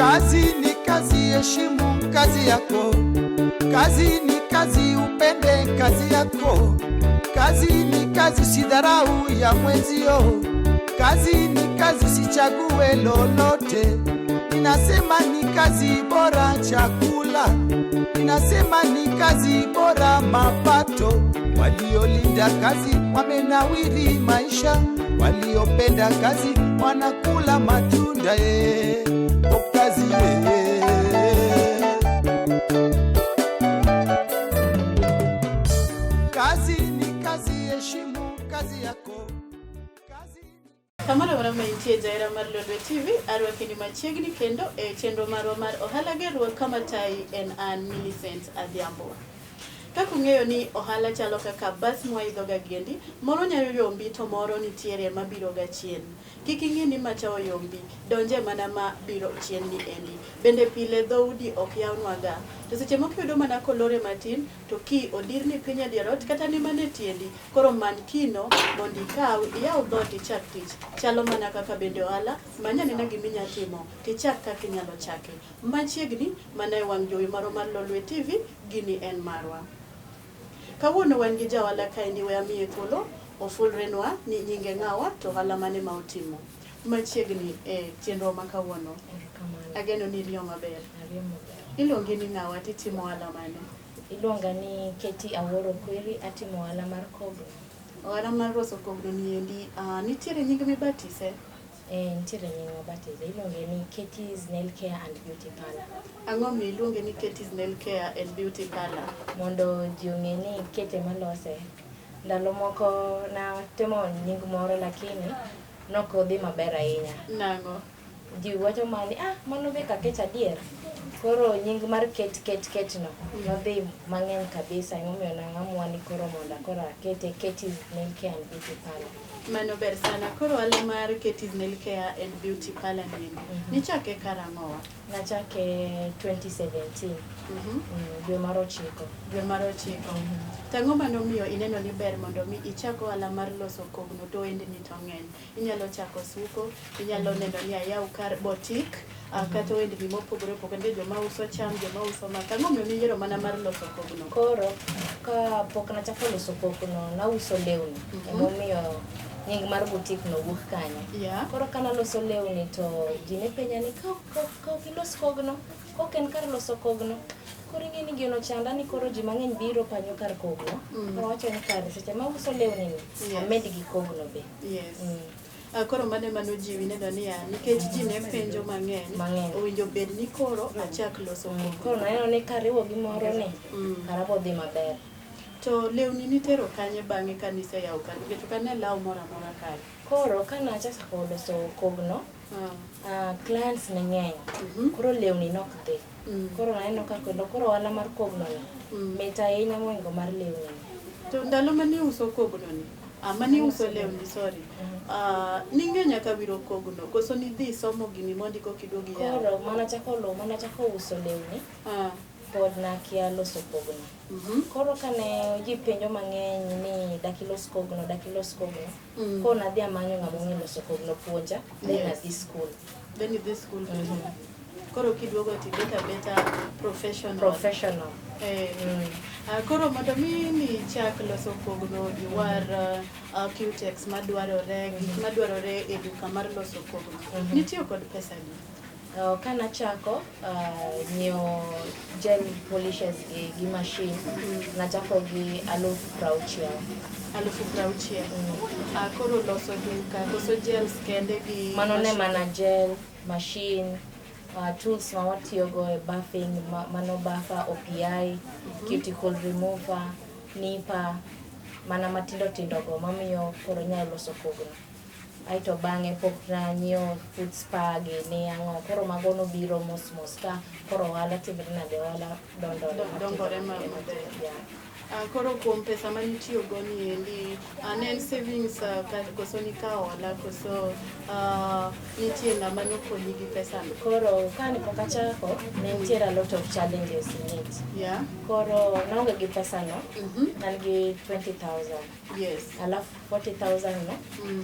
Kazi ni kazi, heshimu kazi yako. Kazi ni kazi, upende kazi yako. Kazi ni kazi, sidharau ya mwenzio. Kazi ni kazi, sichague lolote. Ninasema ni kazi bora chakula, ninasema ni kazi bora mapato. Waliolinda kazi wamenawiri maisha, waliopenda kazi wanakula matunda. Eh, oh, kazi eh. Kazi ni kazi, heshimu kazi yako. Kazi ni Kamoro amora ma intie jahera mar Lolwe TV, arwakini machiegni kendo e chenro marwa mar ohala gerruok kama tayi en an Millicent Adhiambo. Kaka ung'eyo ni ohala chalo kaka bas mwaidho ga giendi, moro nyalo yombi to moro nitiere mabiro ga chien. Kik ing'i ni macha oyombi, donje mana ma biro chien ni endi. Bende pile dhoudi ok yawnwa ga. To seche moko iyudo mana kolore matin to ki odirni piny e dier ot kata ni mana e tiendi. Koro many kino mondo ikaw iyaw dhoot ichak tich. Chalo mana kaka bende ohala, many anena gima inya timo tichak kaka inyalo chake. Machiegni mana e wang' jowi marwa mar Lolwe TV, gini en marwa. Kawuono wan gi jaohala kaendi we amiye thuolo ofulrenwa ni nyinge ng'awa to ohala mane ma otimo. Machiegni e chenro ma kawuono. Erokamano. Ageno ni iriyo maber. Ariyo maber. Iluongi ni ng'awa titimo ohala mane? Iluonga ni Keti Awuoro Kwiri, atimo ohala mar kogno. Ohala mar loso kogno ni endi, nitiere nying mibatise? Eh, nitiere nying mabatise. Iluonge ni Katie's Nail Care and Beauty Parlor. Ang'o miyo iluonge ni Katie's Nail Care and Beauty Parlor? Mondo ji ong'e ni Kate ema lose. Ndalo moko natemo nying moro lakini nokodhi maber ahinya. Nang'o? Ji wacho mana ni ah, mano be ka Kate adier. Koro nying mar Kate Kate Kate no nodhi mang'eny kabisa emomiyo naamua ni koro mondo koro akete Katie's Nail Care and Beauty Parlor. Mano ber sana. Koro ohala mar Katie's Nail Care and Beauty Parlor ni endi. Nichake karang'o wa? Nachake 2017 dwe mar 9. Dwe mar 9. To ang'o manomiyo ineno ni ber mondo mi ichak ohala mar loso kogno to ohendni to ng'eny? Inyalo chako suko, inyalo neno ni ayaw kar boutique, kata ohendni mopogore opogore. Nitie joma uso cham, joma uso ma. Ang'o momiyo niyiero mana mar loso kogno? Koro ka pok nachako loso kogno, nauso lewni. Emomiyo nying mar boutique no wuok kanyo. Koro kanaloso lewni to ji ne penja ni ka ok ilos kogno, ka ok en kar loso kogno. Koro ing'e ni gino chanda ni koro ji mang'eny biro panyo kar kogno. Koro awacho ni kare seche ma auso lewni ni, amed gi kogno be. Koro mano ema nojiwi neno niya, nikech ji ne penjo mang'eny, owinjo bed ni koro achak loso kogno. Koro naneno ni kariwo gi moro ni, kara bodhi maber. To lewni nitero kanye bang'e ka niseyawo kar? Nikech ok ane law moro amora kae. Koro ka nachako loso kogno, clients ne ng'eny. Koro lewni nok dhi. Koro naneno ka kendo koro ohala mar kogno ni, mit ahinya mohingo mar lewni ni. To ndalo mane iuso kogno ni, mane iuso lewni, sorry, ning'eyo nyaka wiro kogno, koso nidhi somo gini mondi koka iduogo iyawo? Koro manachako uso lewni, pod nakia loso kogno. Koro kane ji penjo mang'eny ni dak ilos kogno, dak ilos kogno, koro nadhi amanyo ng'ama ong'e loso kogno puonja, then adhi school. Then idhi school. Koro kiduogo to ibet abeta professional. Professional. Koro mondo mi nichak loso kogno, iwar Cutex madwarore, gik madwarore e duka mar loso kogno. Nitiyo kod pesa di? Kanachako nyiewo gel polishes gi machine, nachako gi 60,000. 60,000. Koro loso duka, koso gels kende gi Mano ne machine? mana gel, machine, tools ma watiyogo e buffing, mano buffer, OPI, cuticle remover, nipper, mana matindo tindo go mamiyo koro inyalo loso kogno. Aeto bang'e pok nanyiewo foot spa gini ang'o, koro mago nobiro mos mos ka koro ohala timre nade, ohala dondore Dongore maber. Koro kuom pesa manitiyo go ni endi, ne en savings koso nikawo hola koso nitie ng'ama nokonyi gi pesa no? Koro kane pok achako, ne nitiere a lot of challenges in it. Koro naonge gi pesa no, an gi 20,000. Alafu 40,000 no,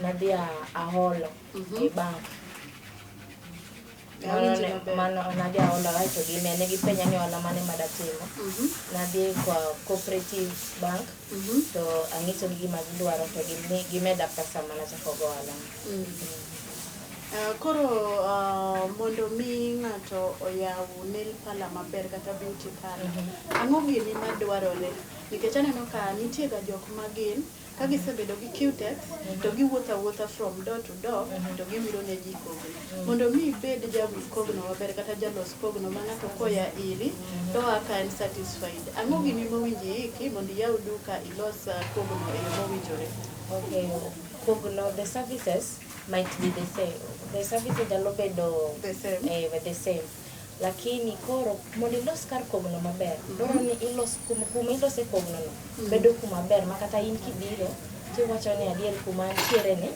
nadhi aholo e bank. Awinji maber. Mano najaola aeto ne gipenja ni ohala mane madatimo. Nadhi kwa cooperative bank to ang'isogi gima gidwaro to gimeda pesa manachako go ohala. Koro mondo mi ng'ato oyaw nail parlor maber kata beauty parlor, ang'o gini madwarore? Nikech aneno ka nitie ga jok ma gin ka gisebedo gi Cutex to giwuotho awuotha from door to door to giwiro ne ji kogno. Mondo mi ibed jawir kogno maber kata jalos kogno ma ng'ato koya iri to oa ka en satisfied. Ang'o gini mowinjo iiki mondo iyaw duka ilos kogno e yo mowinjore? Okay, kogno, the services might be the same. The services nyalo bedo The same. The same. Lakini koro mondo ilos kar kogno maber, dwaro ni ilos kuma ilose kogno no bedo kuma ber ma kata in kibiro tiwacho ni adier kuma antiere ni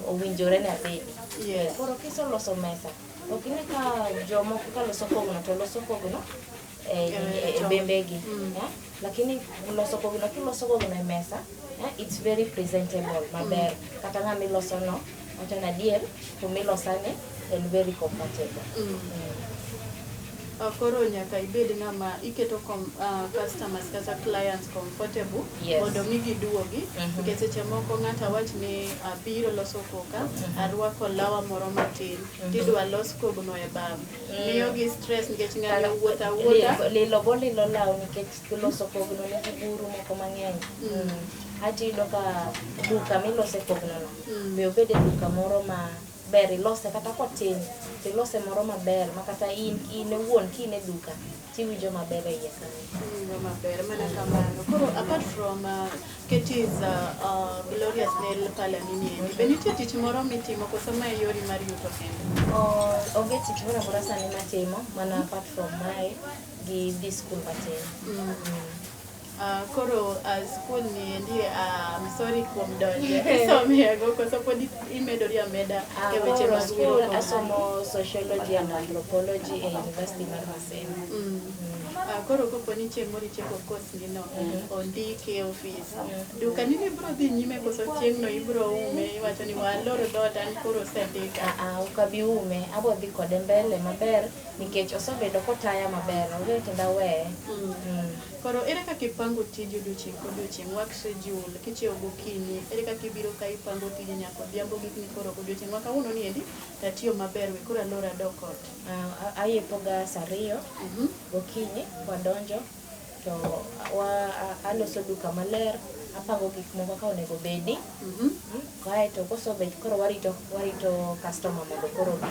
owinjore ni abedi. Koro kiseloso mesa, ok ine ka jomoko ka loso kogno to loso kogno e bembegi. Lakini loso kogno kiloso kogno e mesa, it's very presentable maber. Kata ng'ama iloso no wacho ni adier kumilosane en very comfortable. Koro nyaka ibed ng'ama iketo customers kata clients comfortable mondo mi giduogi. Nikech seche moko ng'ato awach ni abiro loso koka, arwako lawa moro matin, tidwa los kogno e bam. Miyo gi stress nikech ng'ani owuotho awuotha. Lilo bolilo law nikech loso kogno nigi buru moko mang'eny. Aeto iyudo ka duka milose kogno no, be obed e duka moro ma ber ilose kata kotin, tilose moro maber ma kata in owuon kin e duka tiwinjo maber e iye kanyo. Iwinjo maber mana kamano. Koro apart from Katie's Glorious Nail Parlor ni endi, be nitie tich moro mitimo koso ma e yori mar yuto kende? Onge tich moro amora sani matimo mana apart from mae gi dhi school matin. Koro school ni endi, I'm sorry kuom donje. Isomiego koso pod imedori ameda e weche Koro mag school wiro? Asomo sociology and anthropology e University mar Maseno. Koro kopo ni chieng' moro itieko course ni no, ondiki e ofis. Duka ni ibro dhi nyime koso chieng' no ibro ume iwacho ni walor dhoot an koro osendika? Ok abi ume, abo dhi kode mbele maber nikech osebedo kotaya maber, onge tienda weye. Koro ere kaka ipango tiji odiochieng' kodiochieng', work schedule, kichiewo gokinyi, ere kaka ibiro ka ipango tiji nyaka odhiambo gik ni koro odiochieng' ma kawuono ni endi tatiyo maber we koro alor adok ot. Ayepo ga saa 2 gokinyi kwadonjo to aloso duka maler, apango gik moko kaka onego bedi. Kaeto kosobet koro warito customer mondo koro obi.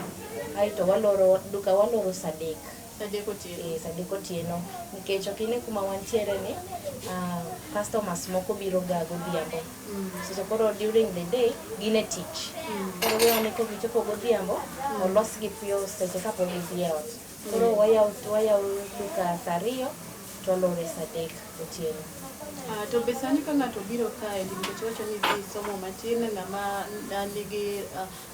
Kaeto waloro duka waloro saa 3. Saa 3 otieno. Saa 3 otieno nikech ok ine kuma wantiere ni customers moko biro ga godhiambo. Seche koro during the day gin e tich. Koro weyo ni kogichopo godhiambo olosgi piyo seche kapok gidhi e ot. Koro wayawo duka saa 2 to walore saa 3 otieno. To be sani ka ng'ato biro kae nikech wacho ni dhi somo matin ng'ama nigi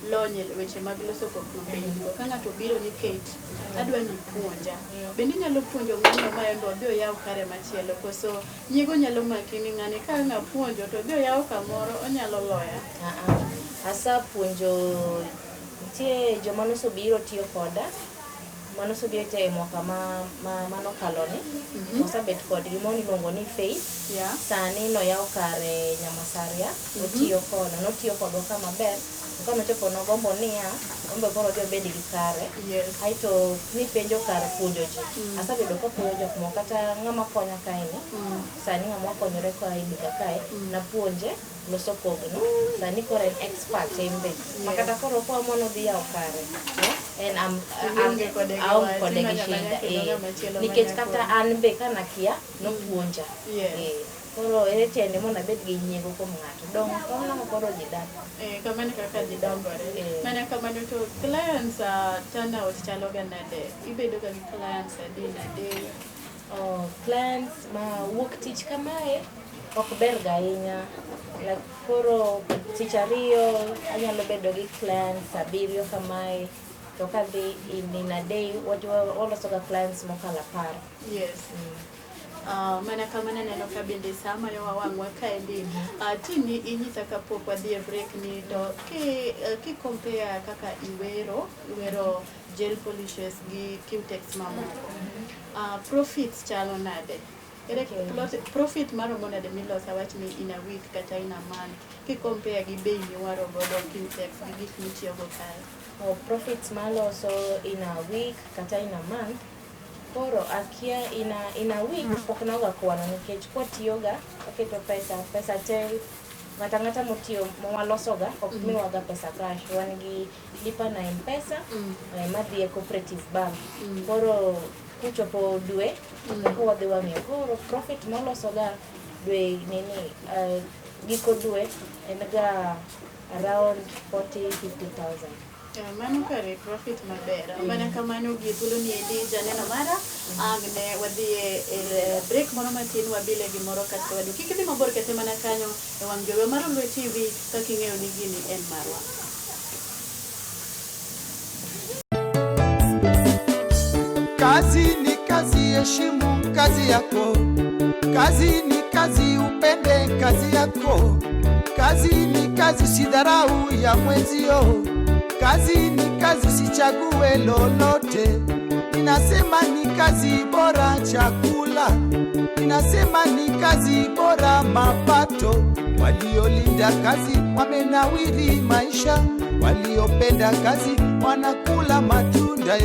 lony e weche mag loso kogno be in go. Ka ng'ato biro ni Kate, adwa ni puonja. Bende inyalo puonjo ng'ano ma en be odhi oyaw kare machielo koso nyiego nyalo maki ni ng'ani ka ang' apuonjo to odhi oyaw kamoro onyalo loya? Asepuonjo nitie joma nosobiro tiyo koda manosebiro tiyo e mwaka manokalo ni. Wasebet kodgi moro iluongo ni Faith. Sani noyawo kare Nyamasaria, otiyo koda, notiyo kodwa ka maber. To kanochopo nogombo niya, en be koro odhi obed gi kare. Aeto nipenjo kar puonjo ji. Asebedo kapuonjo jok moko kata ng'ama konya kae ni. Sani ng'ama wakonyore koa e duka kae, napuonje loso kogno. Sani koro en expert en be. Ma kata koro koamua ni odhi yawo kare, en Ionge kode gi aonge wach, kode gi imanyo amanya shida. kendo ng'ama chielo Nikech manya kata konyi. an be kanakia, nopuonja. Koro ere tiende mondo abed gi nyiego kuom ng'ato. Dong' kamano koro ji dak. Kamano kaka ji dongore. Mana kamano to clients turnout chalo ga nade? Ibedo ga gi clients adi in a day? Clients ma wuok tich kamae ok ber ga ahinya. Like koro tich 2 anyalo bedo gi clients 7 kamae. To kadhi in a day waloso ga clients mokalo 10. Mana kamano aneno ka bende sa mayowa wang'wa kaendi. Tini inyisa kapok wadhi e break ni to ki compare kaka iwero gel polishes gi Cutex mamoko. Profits chalo nade? Ere profit maromo nade miloso, awach ni in a week kata in a month, ki compare gi bei miwaro godo Cutex gi gik mitiyogo kae? Oh, profits maloso in a week kata in a month, koro akia. In a week pok naga kwano nikech kwatiyoga waketo pesa te, ng'ata ng'ata motiyo mawalosoga ok miwaga pesa cash, wan gi lipa na M-Pesa madhi e Cooperative Bank. Koro kuchopo dwe eka wadhi wang'iyo. Koro profit molosoga dwe nini, giko dwe en ga around 40 50,000. Mano kare profit maber. Mana kamano gi thuolo ni endi, janeno mara, ang' ne wadhi e break moro matin, wabile gimoro kasto wadu. Kik idhi mabor, kete mana kanyo e wang' jowi mar Olwe TV, kaka ing'eyo ni gini en marwa. Kazi ni kazi, heshimu kazi yako. Kazi ni kazi, upende kazi yako. Kazi ni kazi, usidharau ya mwenzio. Kazi ni kazi, usichague lolote. Ninasema ni kazi bora chakula, ninasema ni kazi bora mapato. Waliolinda kazi wamenawiri maisha, waliopenda kazi wanakula matunda.